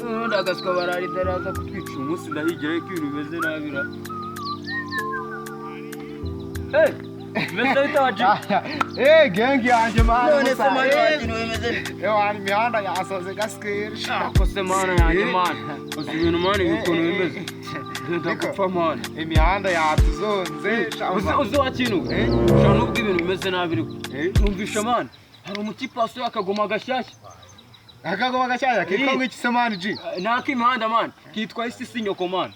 Noneho ndagaswa bararida araza kutwica umunsi, ndahigira ko ibintu bimeze nabi ra. Hey, bimeze bite wa G? Eh, gang yanjye man. None se man, wakintu bimeze bite? Ewana, imihanda yasaze gasikeri. Ako se mana yanjye man, uzi ibintu man ukuntu bimeze, ndenda gupfa man. Imihanda yatuzonze. Uzi wa kintu Eh? ushobora nubwo ibintu bimeze nabi ariko Eh? numvisha man hari umutipe wasuye akagoma gashyashya. Akagoma gashyashya kitwa ngo iki se man G? Ni ak'imihanda man, kitwa Isisi Nyoko man.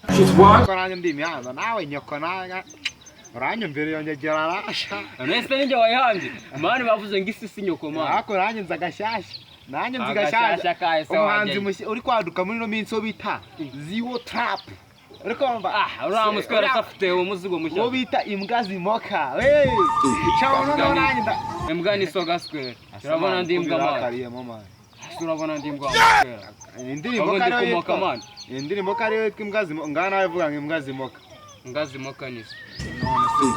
Ko nanjye ndi imihanda nawe nyoko nawe uranyumvira iyo ngegera rasha. None se ninjye wayihanze man? Bavuze ngo Isisi Nyoko man. Ariko nanjye nzi agashyashya, nanjye nzi Agashyashya gashyashya. kahise Umuhanzi wajyayo. mushya uri kwaduka muri ino minsi wo bita Ziwo Trap, uri kumva? Ah, uriya muswera afite umuzigo mushya. Uwo bita Imbwa Zimoka, hey, cyangwa noneho nanjye nda Imbwa ni soga square, turabona ndi imbwa man. Birakariyemo man. Turabona ndi imbwa square. Indirimbo Ahubwo ndi kariyo kumoka yitwa man. Indirimbo kariyo yitwa Imbwa Zimoka, ngaha nawe vuga ngo Imbwa Zimoka. Imbwa zimoka nizo.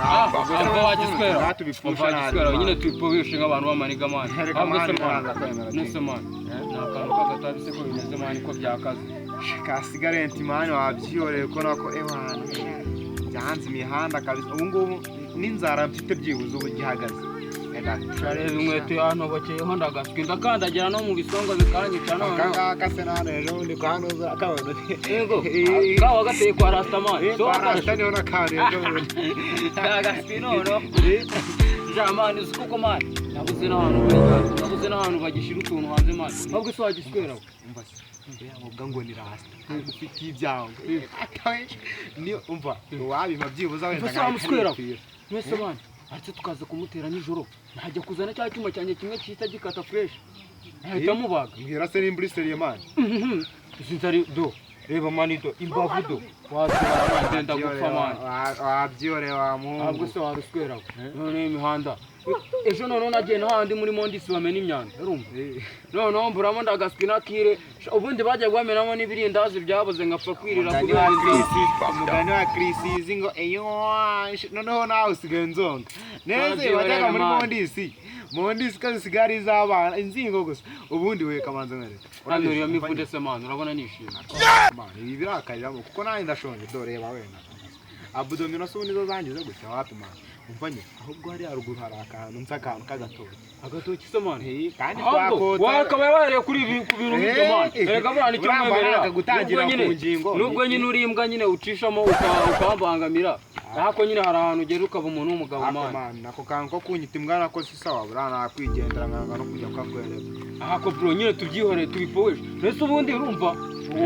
Ah, Ava wagiswera. Ngaha tubipfusha Ava nabi, wagiswera man. nyine, tubipfushe nk'abantu b'amaniga man. Reka Ahubwo man, se man, nanga kwemera. nese man, ni akantu k'agatabi se ko bimeze man, ko byakaze? Ka cigarette man, wabyihoreye ko nako ewana byanze imihanda kabisa. Ubu ngubu n'inzara mfite byibuze ubu gihagaze. Turareba inkweto yantobokeyeho, ndagaswi ndakandagira no mu bisongo bikanyica Aka noneho. ngaka se nano ejo bundi kwa hano akabona. Yego, kawa gateye kwa Rastamani. Kwa Rasta niho nakantu ejo bundi. Ndagaswi noneho ja man, uzi kuko man nabuze n'ahantu bagishyira utuntu hanze man. Ahubwo se wagiswera we? Umva se, uriya mubwa ngo ni Rasta ufite ibyago ni umva wabima byibuze wenda Umva se wa muswera we? nipfira. Mwese man, aretse tukaza kumutera nijoro, ntajya kuzana cya cyuma cyanjye kimwe gihita gikata fresh, nkahita mubaga. Mbwira se nimba uri sérieux man. Izi nzari do, reba man, do imbavu do, wasubira man, ndenda gupfa man. Wabyihoreye wa muhungu. Ntabwo se waruswera we? Noneho imihanda ejo, noneho nagiye no handi muri Mondisi bamena imyanda, urumva? Noneho mburamo ndagaswi n'akire. Ubundi bajya bamenamo n'ibirindazi byabuze, nkapfa kwirira Umugani kubera wa inzara. Chris, umugani wa Chris izi ngo eyo, noneho nawe usigaye nzonga neza. Wabyihorera, Wajyaga muri man. Mondisi ko zisigaye ari iz'abana inzingo gusa. Ubundi we kamanza nkwereka. Hano uriyo mivude se man, urabona nishimye. Man, ibi birakariramo kuko nanjye ndashonje. Dore reba wenda abdominaux se ubundi zo zangize gutya wapi man. Umva nyine, ahubwo hariya haruguru hari akantu nzi, akantu k'agatoki. Agatoki se man? Kandi Ahubwo twakota. wakabaye wahereye kuri ibi, ku bintu nk'ibyo man. Erega buriya nicyo Buriya mwemerera. mbaraga gutangira Nubwo nyine- ku ngingo. Nubwo nyine uri imbwa nyine ucishamo ukambangamira, ariko nyine hari ahantu ugera ukaba umuntu w'umugabo Ako man. Man, ako kantu ko kunyita imbwa nako si sawa. Buriya nakwigendera nkanga no kujya kukakwereka. Ahako bro, nyine tubyihorere, tubipoweshe. Mbese ubundi urumva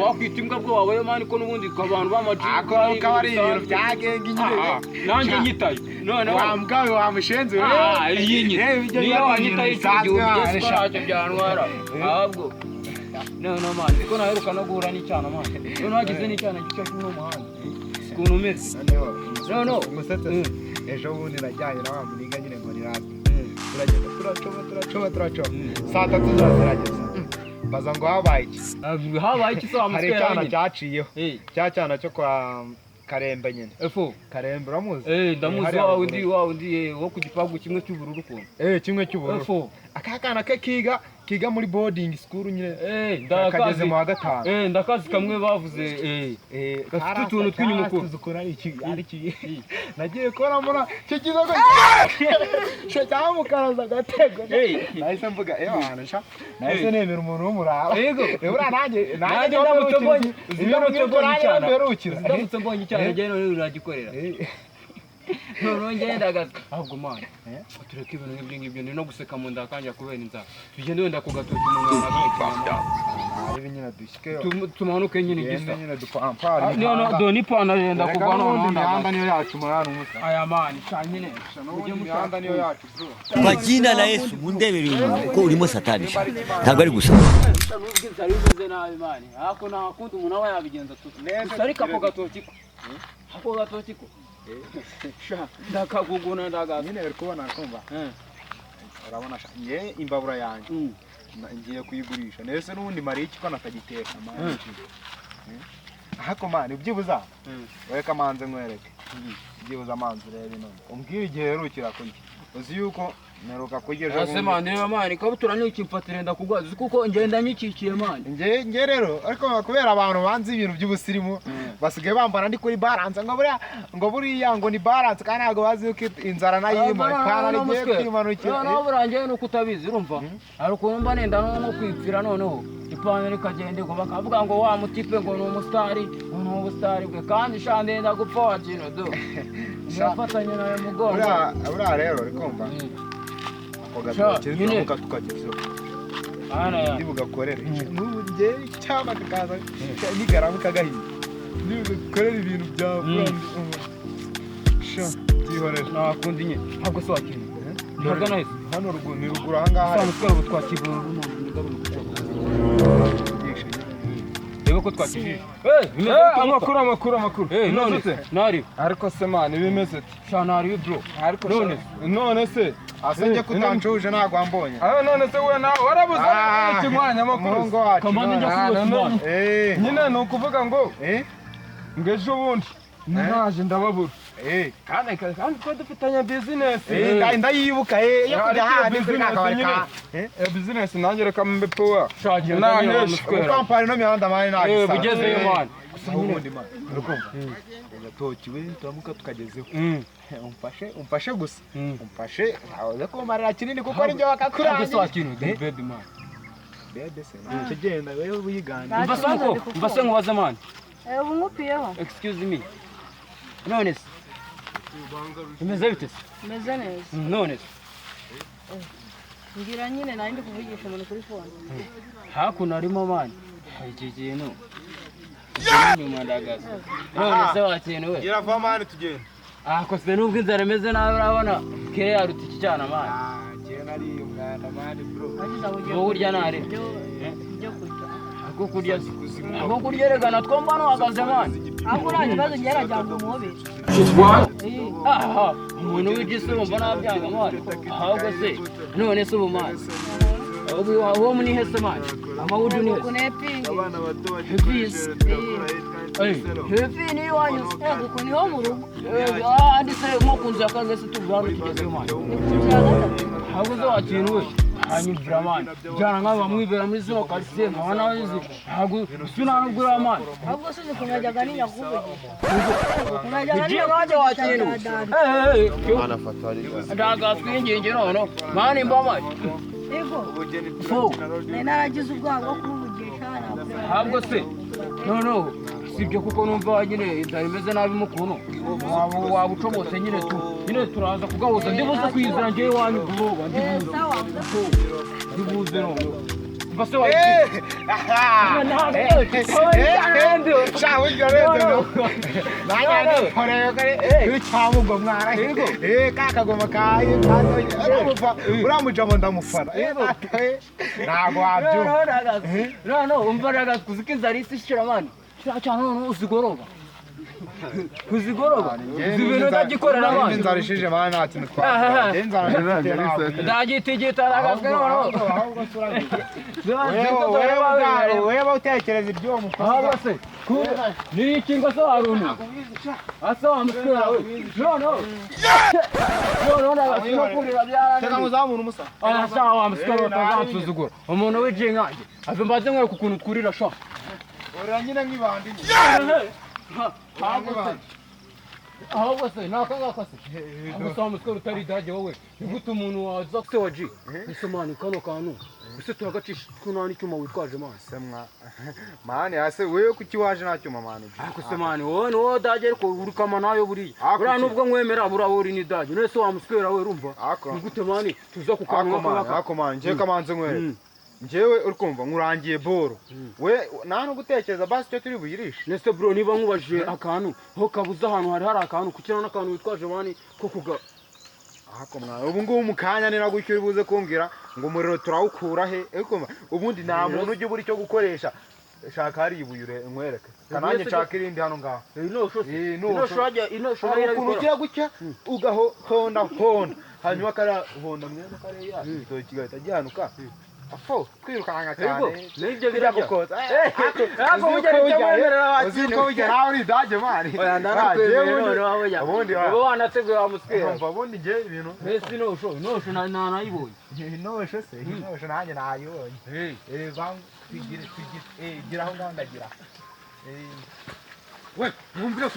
wakwita imbwa bwo wabaye man, ko n'ubundi abantu b'amaji Ako nuko aba ari ibintu bya gang nyine. Nanjye nyitayo noneho. Wa mbwa we, wa mushenzi we. Ah, iyi nyine Eh, ibyo niyo ni wanyitaye ibintu bisanzwe, igihumbi man. byose ko ntacyo byantwara. Ahubwo noneho man, siko naheruka no guhura n'icyana man. Noneho hagize n'icyana gica kuri uno muhanda, ukuntu umeze. Noneho No, no. umusetse se, ejo bundi najyanye na wa muniga nyine ngo ni Rasta, turagenda turacoma turacoma turacoma, saa 3 ziba zirageze, mbaza ngo habaye iki? Habaye iki se wa Hari muswera icyana nyine? cyaciyeho. Eh. Cya cyana cyo kwa Karembe nyine. Efo. Karembe uramuzi? Eh, ndamuzi. Hariya Wa wundi, haruguru. wa wundi wo ku gipangu kimwe cy'ubururu ukuntu. Eh, kimwe cy'ubururu. Efo. Aka kana ke kiga muri boarding school nyine. Eh, kageze ndakazi. mu wa gatanu. Eh, ndakazi kamwe bavuze eh. Eh, Gafite utuntu tw'inyuma ukuntu. ukuntu. Ukuntu ari iki nagiye kubona mbona icyo kizogo sha cyamukaraza agatego. Eh. Nahise mvuga eh wana sha, nahise nemera umuntu w'umuraba. Yego. Eh, buriya nanjye Nanjye ndamutse mbonye, ndamutse mbonye icyana. Mperukira. Ndamutse mbonye icyana, Eh. njyewe none uragikorera. Eh. Noneho ngenda ahubwo man, Eh. tureke ibintu nk'ibyo ngibyo, ndi no guseka mu nda akanjya kubera inzara. Tugende wenda ku gatoki umuntu yanagahekenya. Ibi nyine dushyikeyo. Tumanuke nyine Tugende gisa. nyine dupampara. No no, do n'ipantaro yenda Erega kugwa n'ubundi noneho. imihanda niyo yacu mwana umusa. Aya man, sha nyine. N'ubundi imihanda niyo yacu bro. Kwa jina la Yesu, mundebere uyu muntu ko urimo satani sha. Ntabwo ari gusa. Nubwo inzara imeze nabi man, ariko nta kundi umuntu aba yabigenza tu. Neza. Gusa ariko ako gatoki ko sha ndakaguguna ndagaza. Nyine uri kubona kumva. Eh. Urabona sha, nge imbabura yanjye ngiye kuyigurisha nese n'ubundi mariye iki ko natagiteka man. Ariko man, byibuza wowe kamanze nkwereke, byibuze amanzi urebe none umbwire igihe herukira kurya. Uzi yuko Mperuka kurya ejo Ase bundi. man, reba man, ikabutura ni ikimfatire ndakugwaza kuko ngenda nyikikiye man. Nge rero ariko kubera abantu banzi ibintu by'ubusirimu basigaye bambara ndi kuri balance, ngo buriya, ngo buriya ngo ni balance, kandi ntabwo bazi yuko inzara nayo irimo, ipantaro igiye kwimanukira. Noneho burangiye nuko utabizi, urumva hari ukuntu mba nenda no kwipfira, noneho ipantaro ikagenda igwa, bakavuga ngo wa mutipe ngo ni umusitari, ngo ni ubusitari bwe, kandi sha ndenda gupfa wa kintu do murafatanya nawe mugongo. Buriya rero uri kumva ako gatoki Sha, nyine. turamuka tukagezeho Ana ya ndi bugakorere n'ubu nge cyangwa kakaza nigaramu kagahiye ndi bugakorere ibintu byawe. Sha byihorere. Nakundi nyine ntabwo se wakintu ntihagana hese. Hano ruguru ni ruguru ahangaha. Usanga twaba twakivura reba ko twakijije. Amakuru, amakuru, amakuru. None Bimeze ute? nari Ariko se man, bimeze ute? Sha nari bro. Ariko None none se Ase njye kutanshuje ntabwo wambonye. Ah, none se we nawe warabuze iki mwanya amakuru? Umuhungu wacu. Kamande njya Ah, kuwusa none- man. Nyine ni ukuvuga ngo ngo ejo bundi naraje ndababura, kandi twa dufitanye business. Ndayibuka yo kujya Ariko handi kuri business kakabari nyine. ka Eh, business nanjye reka mbe power. Sha genda nyine wa Nahesha. muswera. Kampani no mihanda man ntabwo isa. Bugezeyo man. Gusa ubundi man, urakumva agatoki we turamuka tukagezeho, umfashe, umfashe gusa, umfashe ntawe kumarira kinini kuko ari njye Ntabwo se wakakurangiye. wakintu de baby man. Bebe se ntacyo, genda wewe wigande. Nta Umva se kibazo, muko ndi umva se kukumva. nkubaze man. Ubu nkupiyeho. Excuse me, none se bimeze bite se? Meze neza. None se Mbwira nyine, nari ndi kuvugisha umuntu kuri phone. Hakuno harimo man iki kintu inyuma ndagaze, none se wakintu we? Gira va man, tugenda. Ah, kose nubwo inzara imeze nabi, urabona kere yaruta iki cyana man. Ah, njye nariye umwanda man bro. Wagize aho ugiye Wowe urya nare? Ibyo kurya. Ako kurya se, ako kurya reka natwo mbona uhagaze man. Ahubwo nta kibazo, njye nagira ngo umuhobere. Aha umuntu w'igisi urumva nabyanga man. Ahubwo se none se ubu man, uwo muri hese man, amawudu ni hese? Kunepingi. Heavy. Heavy ni iwanyu? Yego, uku niho mu rugo. Ahandi se nko ku nzu ya kangahe se tuvuye hano tugezeyo man? Ni ku nzu ya gatatu. Ahubwo se wakintu we hanyumvira man, jyana nk'aba bamwibera muri zino karitsiye nkaba nawe ntabwo si nta nubwo uriya man. Ahubwo se uzi ukuntu najyaga ntinya kukuvugisha? Ukuntu najyaga Igiye ntinya nkanjye wakintu kukuvugisha. Ndagatwingingi noneho mani mbamaye. Yego. Fo. Nari naragize ubwoba bwo kukuvugisha ntabwo. Ahubwo se noneho si ibyo, kuko numva nyine inzara imeze nabi mu kuntu waba ucomotse nyine tu nyine turaza kugahuza, ndibuze kwizera njyewe iwanyu vuba. Ndibuze. Sawa. Ndibuze noneho mva se wakintu. Sha burya rero nanjye nkoreye kare cyamugo mwana ka kagoma kaye uriya mujamo ndamufana ntabwo wabyumva. Noneho umva ndagaze kuzi ko inzara isi ishira man cyane, noneho uzigoroba kuzigoroba uzi ibintu ndagikorera man. Inzara ishije man, nta kintu twakora. Inzara ndafite ntabwo. Ndagitigita ndagazwe noneho. Wewe utekereza iby'uwo mukobwa. Ahubwo se ni iki ngo se waruntu asa wa muswera we? Noneho ndagazwe no kurira Tega byarananiye. muzamura umusa. Aya sha wa muswera, utazansuzugura umuntu w'ijinkange ave mbaze nkwereka ukuntu twurira sha. Urira nyine nk'ibandi. Ahubwo se ni aka ngaka se, ahubwo se wa muswera utari idage wowe, ni gute umuntu waza se wa G ese man, kano kantu ese turagacisha ko nta n'icyuma witwaje man? Semwa man, ase wewe kuki waje nta cyuma man? Ariko se man, wowe ni wowe dage, ariko urukama nayo buriya. Ako Buriya ki? nubwo nkwemera, buriya wowe uri n'idage. None se wa muswera we, urumva Ako. ni gute man tuza ku kantu Ako nk'aka man, ngaka? ako man, njyewe kamanze nkwereke. Njyewe uri kumva nkurangiye boro. We nta no gutekereza basi icyo turi buyirishe. Nese bro, niba nkubajije akantu aho kabuze, ahantu hari hari akantu, kuki nta n'akantu witwaje man ko kuga? Ako mwana, ubu ngubu mu kanya ni nagutyo uri buze kumbwira ngo umuriro turawukura he? Uri kumva ubundi nta muntu ujya ubura icyo gukoresha. Shaka hari ibuye nkwereke. Kananjye nshaka irindi hano ngaho. Ino shusho Eh, ino ino shusho. shusho ino shusho Hari ukuntu ugira gutya ugahonda honda, hanyuma kariya honda mwene kariya igitoki kigahita gihanuka. Afo twirukanka Yego, cyane. n'ibyo Tujya birarya. gukotsa. Ariko burya nicyo mwemerera Uzi wakina. ko burya nawe uri idage mani. Oya, ndanakwemera noneho burya. Ubundi Uba wanateguye wa muswera. Umva ubundi njye ibintu. Mbese inosho, inosho nayibonye. Inosho se, inosho nanjye nayibonye. Eh, bang twigire twigire gira aho ngaho ndagira. We, mwumvire.